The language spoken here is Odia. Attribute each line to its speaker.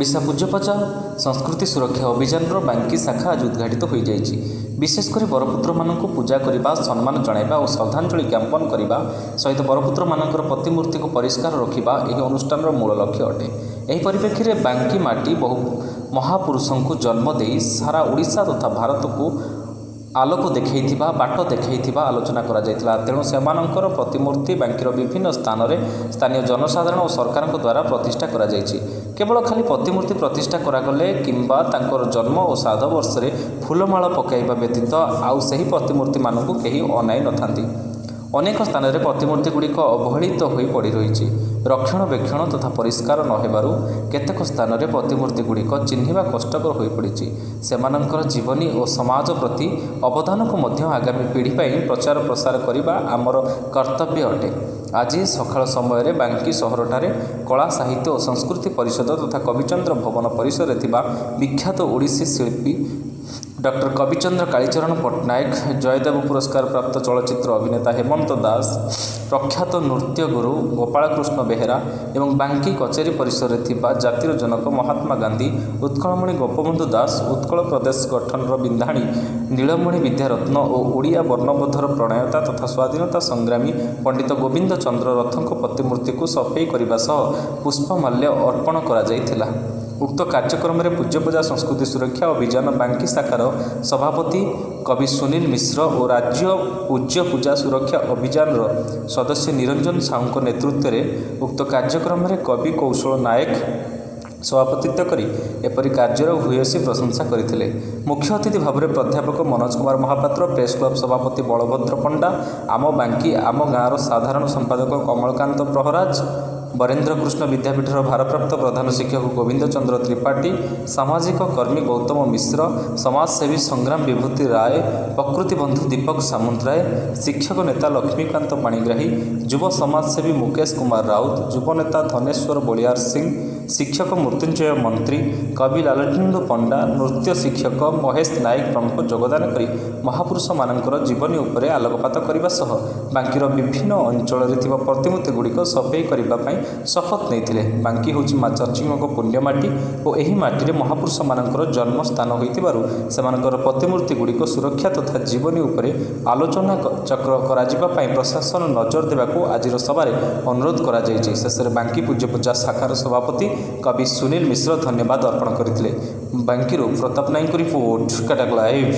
Speaker 1: ଓଡ଼ିଶା ପୂଜ୍ୟପୂଜା ସଂସ୍କୃତି ସୁରକ୍ଷା ଅଭିଯାନର ବାଙ୍କୀ ଶାଖା ଆଜି ଉଦ୍ଘାଟିତ ହୋଇଯାଇଛି। ବିଶେଷ କରି ବରପୁତ୍ରମାନଙ୍କୁ ପୂଜା କରିବା, ସମ୍ମାନ ଜଣାଇବା ଓ ଶ୍ରଦ୍ଧାଞ୍ଜଳି ଜ୍ଞାପନ କରିବା ସହିତ ବରପୁତ୍ରମାନଙ୍କର ପ୍ରତିମୂର୍ତ୍ତିକୁ ପରିଷ୍କାର ରଖିବା ଏହି ଅନୁଷ୍ଠାନର ମୂଳ ଲକ୍ଷ୍ୟ ଅଟେ। ଏହି ପରିପ୍ରେକ୍ଷୀରେ ବାଙ୍କୀ ମାଟି ବହୁ ମହାପୁରୁଷଙ୍କୁ ଜନ୍ମ ଦେଇ ସାରା ଓଡ଼ିଶା ତଥା ଭାରତକୁ ଆଲୋକ ଦେଖାଇଥିବା, ବାଟ ଦେଖାଇଥିବା ଆଲୋଚନା କରାଯାଇଥିଲା। ତେଣୁ ସେମାନଙ୍କର ପ୍ରତିମୂର୍ତ୍ତି ବାଙ୍କୀର ବିଭିନ୍ନ ସ୍ଥାନରେ ସ୍ଥାନୀୟ ଜନସାଧାରଣ ଓ ସରକାରଙ୍କ ଦ୍ୱାରା ପ୍ରତିଷ୍ଠା କରାଯାଇଛି। କେବଳ ଖାଲି ପ୍ରତିମୂର୍ତ୍ତି ପ୍ରତିଷ୍ଠା କରାଗଲେ କିମ୍ବା ତାଙ୍କର ଜନ୍ମ ଓ ଶ୍ରାଦ୍ଧ ବର୍ଷରେ ଫୁଲମାଳ ପକାଇବା ବ୍ୟତୀତ ଆଉ ସେହି ପ୍ରତିମୂର୍ତ୍ତିମାନଙ୍କୁ କେହି ଅନାଇ ନଥାନ୍ତି। ଅନେକ ସ୍ଥାନରେ ପ୍ରତିମୂର୍ତ୍ତିଗୁଡ଼ିକ ଅବହେଳିତ ହୋଇ ପଡ଼ିରହିଛି। ରକ୍ଷଣବେକ୍ଷଣ ତଥା ପରିଷ୍କାର ନ ହେବାରୁ କେତେକ ସ୍ଥାନରେ ପ୍ରତିମୂର୍ତ୍ତିଗୁଡ଼ିକ ଚିହ୍ନିବା କଷ୍ଟକର ହୋଇପଡ଼ିଛି। ସେମାନଙ୍କର ଜୀବନୀ ଓ ସମାଜ ପ୍ରତି ଅବଦାନକୁ ମଧ୍ୟ ଆଗାମୀ ପିଢ଼ି ପାଇଁ ପ୍ରଚାର ପ୍ରସାର କରିବା ଆମର କର୍ତ୍ତବ୍ୟ ଅଟେ। ଆଜି ସକାଳ ସମୟରେ ବାଙ୍କୀ ସହରଠାରେ କଳା, ସାହିତ୍ୟ ଓ ସଂସ୍କୃତି ପରିଷଦ ତଥା କବିଚନ୍ଦ୍ର ଭବନ ପରିସରରେ ଥିବା ବିଖ୍ୟାତ ଓଡ଼ିଶୀ ଶିଳ୍ପୀ ଡକ୍ଟର କବିଚନ୍ଦ୍ର କାଳୀଚରଣ ପଟ୍ଟନାୟକ, ଜୟଦେବ ପୁରସ୍କାର ପ୍ରାପ୍ତ ଚଳଚ୍ଚିତ୍ର ଅଭିନେତା ହେମନ୍ତ ଦାସ, ପ୍ରଖ୍ୟାତ ନୃତ୍ୟଗୁରୁ ଗୋପାଳକୃଷ୍ଣ ବେହେରା ଏବଂ ବାଙ୍କୀ କଚେରୀ ପରିସରରେ ଥିବା ଜାତିର ଜନକ ମହାତ୍ମା ଗାନ୍ଧୀ, ଉତ୍କଳମଣି ଗୋପବନ୍ଧୁ ଦାସ, ଉତ୍କଳ ପ୍ରଦେଶ ଗଠନର ବିନ୍ଧାଣୀ ନୀଳମଣି ବିଦ୍ୟାରତ୍ନ ଓ ଓଡ଼ିଆ ବର୍ଣ୍ଣବୋଧର ପ୍ରଣେତା ତଥା ସ୍ୱାଧୀନତା ସଂଗ୍ରାମୀ ପଣ୍ଡିତ ଗୋବିନ୍ଦ ଚନ୍ଦ୍ର ରଥଙ୍କ ପ୍ରତିମୂର୍ତ୍ତିକୁ ସଫେଇ କରିବା ସହ ପୁଷ୍ପମାଲ୍ୟ ଅର୍ପଣ କରାଯାଇଥିଲା। ଉକ୍ତ କାର୍ଯ୍ୟକ୍ରମରେ ପୂଜ୍ୟପୂଜା ସଂସ୍କୃତି ସୁରକ୍ଷା ଅଭିଯାନ ବାଙ୍କୀ ଶାଖାର ସଭାପତି କବି ସୁନୀଲ ମିଶ୍ର ଓ ରାଜ୍ୟ ପୂଜ୍ୟ ପୂଜା ସୁରକ୍ଷା ଅଭିଯାନର ସଦସ୍ୟ ନିରଞ୍ଜନ ସାହୁଙ୍କ ନେତୃତ୍ୱରେ ଉକ୍ତ କାର୍ଯ୍ୟକ୍ରମରେ କବି କୌଶଳ ନାୟକ ସଭାପତିତ୍ୱ କରି ଏପରି କାର୍ଯ୍ୟର ଭୂୟସୀ ପ୍ରଶଂସା କରିଥିଲେ। ମୁଖ୍ୟ ଅତିଥି ଭାବରେ ପ୍ରାଧ୍ୟାପକ ମନୋଜ କୁମାର ମହାପାତ୍ର, ପ୍ରେସ୍ କ୍ଲବ ସଭାପତି ବଳଭଦ୍ର ପଣ୍ଡା, ଆମ ବାଙ୍କୀ ଆମ ଗାଁର ସାଧାରଣ ସମ୍ପାଦକ କମଳକାନ୍ତ ପ୍ରହରାଜ, ବରେନ୍ଦ୍ର କୃଷ୍ଣ ବିଦ୍ୟାପୀଠର ଭାରପ୍ରାପ୍ତ ପ୍ରଧାନ ଶିକ୍ଷକ ଗୋବିନ୍ଦ ଚନ୍ଦ୍ର ତ୍ରିପାଠୀ, ସାମାଜିକ କର୍ମୀ ଗୌତମ ମିଶ୍ର, ସମାଜସେବୀ ସଂଗ୍ରାମ ବିଭୂତି ରାୟ, ପ୍ରକୃତି ବନ୍ଧୁ ଦୀପକ ସାମନ୍ତରାୟ, ଶିକ୍ଷକ ନେତା ଲକ୍ଷ୍ମୀକାନ୍ତ ପାଣିଗ୍ରାହୀ, ଯୁବ ସମାଜସେବୀ ମୁକେଶ କୁମାର ରାଉତ, ଯୁବ ନେତା ଧନେଶ୍ୱର ବଳିୟାର ସିଂ, ଶିକ୍ଷକ ମୃତ୍ୟୁଞ୍ଜୟ ମନ୍ତ୍ରୀ, କବି ଲାଲଟେନ୍ଦୁ ପଣ୍ଡା, ନୃତ୍ୟ ଶିକ୍ଷକ ମହେଶ ନାୟକ ପ୍ରମୁଖ ଯୋଗଦାନ କରି ମହାପୁରୁଷମାନଙ୍କର ଜୀବନୀ ଉପରେ ଆଲୋକପାତ କରିବା ସହ ବାଙ୍କୀର ବିଭିନ୍ନ ଅଞ୍ଚଳରେ ଥିବା ପ୍ରତିମୂର୍ତ୍ତିଗୁଡ଼ିକ ସଫେଇ କରିବା ପାଇଁ ଶପଥ ନେଇଥିଲେ। ବାଙ୍କୀ ହେଉଛି ମା ଚର୍ଚ୍ଚିକାଙ୍କ ପୁଣ୍ୟମାଟି ଓ ଏହି ମାଟିରେ ମହାପୁରୁଷମାନଙ୍କର ଜନ୍ମ ସ୍ଥାନ ହୋଇଥିବାରୁ ସେମାନଙ୍କର ପ୍ରତିମୂର୍ତ୍ତିଗୁଡ଼ିକ ସୁରକ୍ଷା ତଥା ଜୀବନୀ ଉପରେ ଆଲୋଚନା ଚକ୍ର କରାଯିବା ପାଇଁ ପ୍ରଶାସନ ନଜର ଦେବାକୁ ଆଜିର ସଭାରେ ଅନୁରୋଧ କରାଯାଇଛି। ଶେଷରେ ବାଙ୍କୀ ପୂଜ୍ୟପୂଜା ଶାଖାର ସଭାପତି କବି ସୁନୀଲ ମିଶ୍ର ଧନ୍ୟବାଦ ଅର୍ପଣ କରିଥିଲେ। ବାଙ୍କୀରୁ ପ୍ରତାପ ନାୟକଙ୍କ ରିପୋର୍ଟ, କଟକ ଲାଇଭ୍।